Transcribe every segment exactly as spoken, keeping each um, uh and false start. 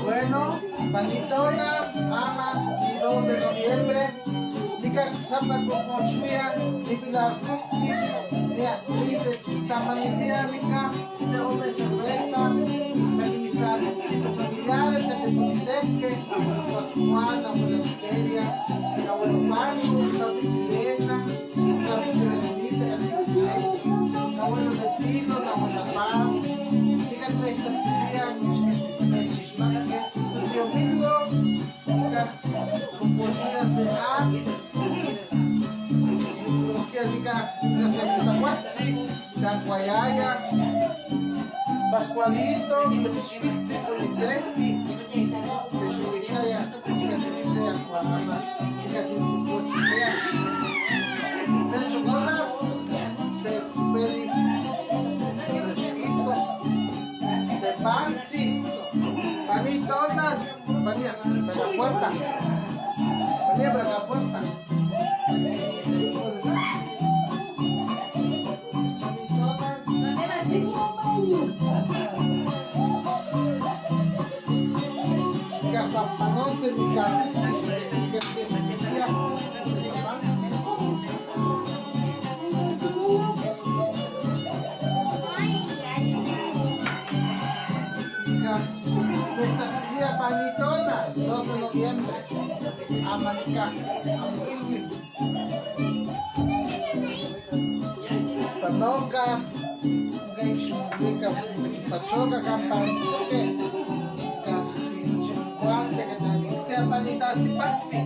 Bueno, panitona, ama, dos de noviembre, nika sapa kokochwia, nipilar kutsi, nia, dice, tamanitia, nika, se ome cerveza, nika, familiares, que te conteste, Pascual, abuela Valeria, abuelo Pancho, Isabel Sirena, Isabel Berenice, abuelo Pepino, abuela Paz, nika, nika, Cecilia, nika, Chismake, tío Milo, nika, Confusiones de A, nika, nika, nika, Santa Guatsi, nika, Guayaya, Pascualito, nika, Chispitsi, Politec, nika, Chispitaya, nika, Chispitaya, Guayaya, nika, Chispitaya, Fecho Cola, Fe Superi, Fresquito, Fefansi, Panitona, Pania, Braga Puerta, Pania, Braga Puerta. Panitona, dos de noviembre. Amanika, Panoka, Pachoka, Kampan, Kasi, Chimpante, Katani, Panita, Tipakti,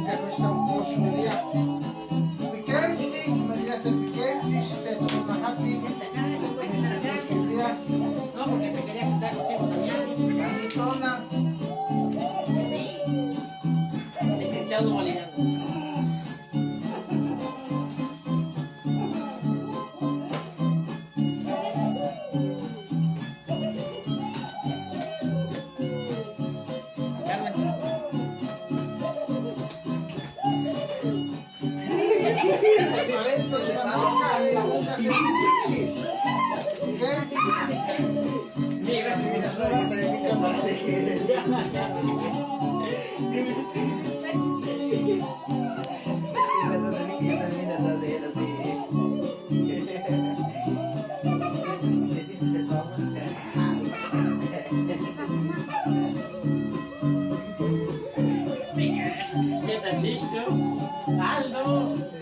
Kamisha, Koshuria. Pikensi, Maria se Pikensi, Shiteto, Mahati, Koshuria. No, porque se quería sentar contigo también. Panitona. Sí. Licenciado Molina. ¿Qué tal, Chicho? Aldo.